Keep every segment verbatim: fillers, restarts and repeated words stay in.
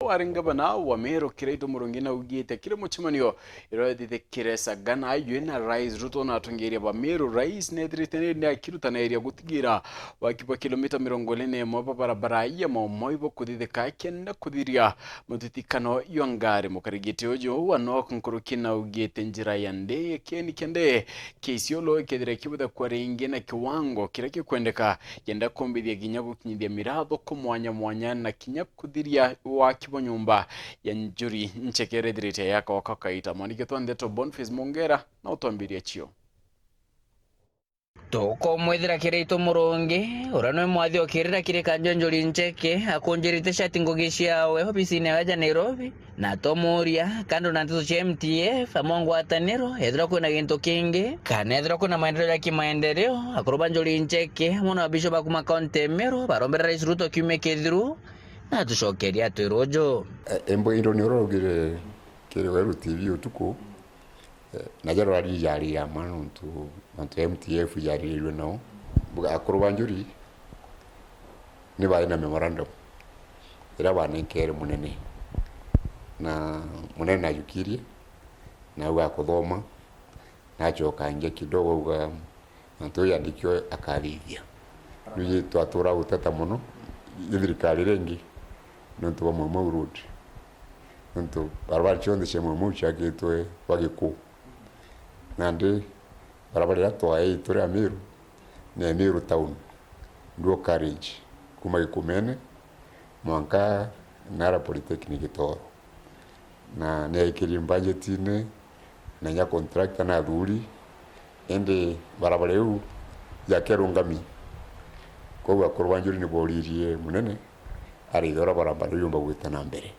Wari ngavana wa Meru Kiraitu Murungi naugite kiri mucemanio iria wethithikire Sagana yu na Rais Ruto na atongeria ba Meru, Rais nethirite ni akirutaniria gutigira waki bwa kilomita mirongo iri na imwe bwa barabara ya Mau Mau ibukuthithika kenda kuthiria mutithikano jwa ngari. Mukarigiti uju wa Nok Nkuruki naugite njira ya ndi, kieni kia ndi kia Isiolo ikethira ikibutha kwa ringi na kiwango kiria gikwendeka, yenda kumbithia kinya gukinyithia miratho ku mwanya mwanya na kinya kuthiria waki bwa nyumba ya Njuri Ncheke iria ithirite yaka o kaita. Mwandiki wetu wa ndeto Boniface Mongera na utwambiria cio. Tukumwithira Kiraitu Murungi, uria nwe mwathi okirira kiri kanjo Njuri Ncheke, akunjirite shati ngugi ciawe obisine yawe ja Nairobi, na tumuria, kando na nteto cia M T F, amwe ngwataniro, ethirwa kwina gintu kingi, kana ethirwa kwina maendeleo ja kimaendeleo, akuru ba Njuri Ncheke, amwe na abisho ba kuma kaunti ya Meru, barombera Rais Ruto kiumia kithiru, na atucokeria atwira uju. E, embo indo ni uraugire kiri Weru T V utuku, Eh, na jaria rari jari ya ma nontu, nontu M T F jaririrwe nao. Mbuga akuru ba Njuri ni bari na memorandum iria banenkeere munene, na munene najukirie, na auga akuthoma, na acoka angia kidogo auga, Nontu uyu andiki akathithia. Riu twatura guteta mono i thirikari iria ingi nontu bwa Mau Mau Road. Nontu barabara cionthe cia Mau Mau ciakitwe bwa Gikuu. Nandi barabara iria twaei turi Amiru ni Amiru town, dual carriage, kuma Gikumene mwanka Nara Polytechnic Tooro. Na niaikiri mbanjetine, na inya contractor na athuri, indi barabara iu yakerungami. Kwou akuru ba Njuri ni booririe munene arithe uria barabara iu yumba gwita na mbere.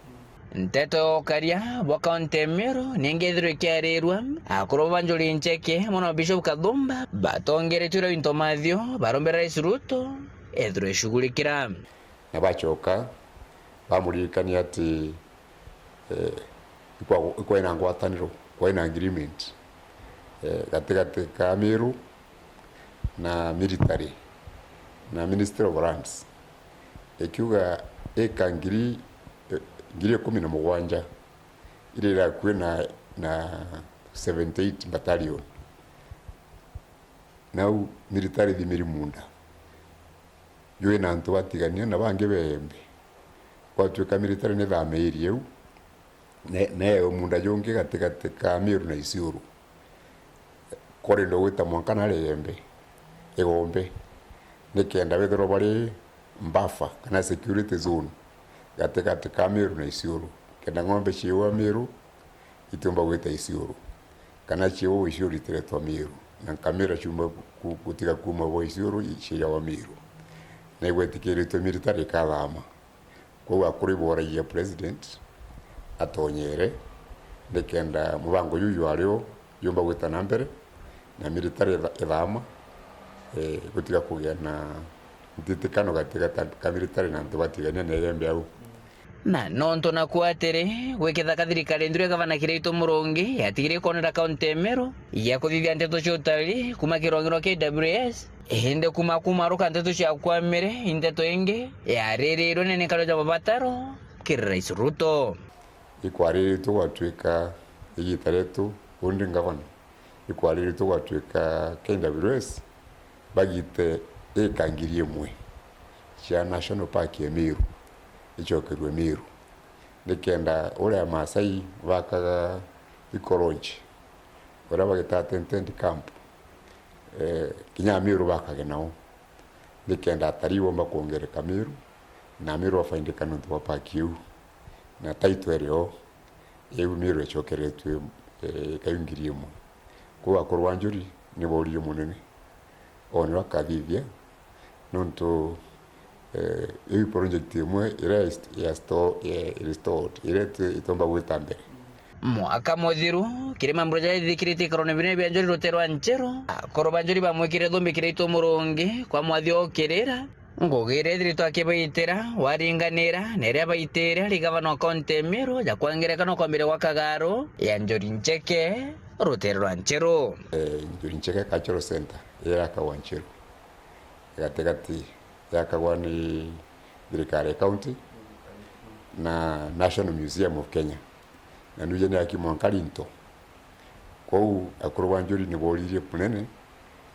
Nteto ya ukaria bwa kaunti ya Meru ningi ithirwe ikiarirua, akuru ba Njuri Ncheke, amwe na Bishop Kathumba, batongeretue uria Winto Mathio, barombera Rais Ruto ethirwe icugurikira. Na bacoka bamuririkania ati, eh, ikwa-, ikwai na ngwataniro, kwai na agreement, eh, gatigati ka Meru na military na Ministry of Lands, ikiuga eka ngiri, eh, ngiri ikumi na mugwanja iria irakui na, na seventy eight battalion. Nau military thimiri munda. Jwi na antu batigania na bangi beembe. Gwatuika military ni thameirie u, ne-, neewe munda jungi gatigati ka Meru na Isiolo. Kori ndo gwita mwanka na Riembe, Igombe, nikenda withirwa bari buffer kana security zone gatigati ka Meru na Isiolo. Kenda ng'ombe ciiwa Meru, itiumba gwita Isiolo, kana ciiwa Isiolo itiretwa Meru, na nkamira ciumba ku-, gutiga kuuma bwa Isiolo i-, ciijawa Meru. Na igwetikiritwe military ikathama. Kwou akuru iboragia president atonyere, nikenda mubango juu jwario jumba gwita na mbere, na military itha-, ithama, eh, gutiga kugia na ntitikano gatigati ka military na antu batigania na Igembe au. Na nontu naku atiri, gwi kithaka thirikari nthuru ya gavana Kiraitu Murungi yatigire ikonera kaunti ya Meru ya kuthithia nteto cia utari kuma kirwang'iro kia K W S, indi kuma kumaruka nteto cia kwamire, i nteto ingi yaririrwe ni nikaro ja mabataro kiri Rais Ruto. Ikwariritwe gwatuika igita rietu undi ngavana, ikwariritwe gwatuika K W S bagite eka ngiri imwe cia National Park ya Meru icokerwe Meru, nikenda uria Maasai bakaga Eco Lodge, uria bagitaga tent camp, eh, kinya Amiru bakage nao, nikenda atarii bomba kwongereka Miru, na Miru bafaindika nontu bwa park iu, na title iri o, iu Miru icokeretue, eh, ikaiu ngiri imwe. Kwou akuru ba Njuri ni booririe munene, one uria akathithia, nontu, eh, iu project imwe iria ya sto-, eh, restored, iria iti-, itomba gwita mbere. Mwaka muthiru, kiri mambura jaria jathithikirite ikarone binene bia Njuri rutere rwa Ncheru, akuru ba Njuri bamwikire thumbi Kiraitu Murungi kwa mwathi okirira. Ngugi iria ithiritwe akibaitira, waringanira, na iria abaitire ari gavana wa kaunti ya Meru, ja kwa ngerekano kwambiria gwa kagaru ya Njuri Ncheke, rutere rwa Ncheru. Eh, Njuri Ncheke Cultural Centre, iria yakagwa Ncheru, gatigati yakagwa ni thirikari ya kaunti, na National Museum of Kenya, na nuje ni aki mwanka rinto. Kwou akuru ba njuri ni booririe munene,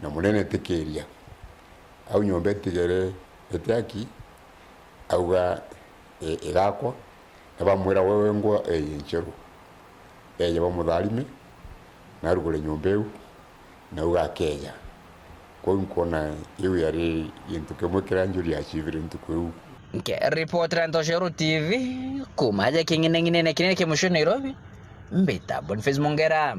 na munene etikiria. Au nyomba itigere iti aki, auga, "I-, igakwa," na bamwira, "Wewe ngwa eeye ncheru." Eeja bamutharime, na arugure nyomba iu, na auga akeeja. Kwou nkwona iu yari gintu kimwe kiria njuri yachievire ntuku iu. Nkiripotera Ntoshero T V, kuuma aja king'ineng'inene kinene kia mucii Nairobi, mbita Boniface Mongera.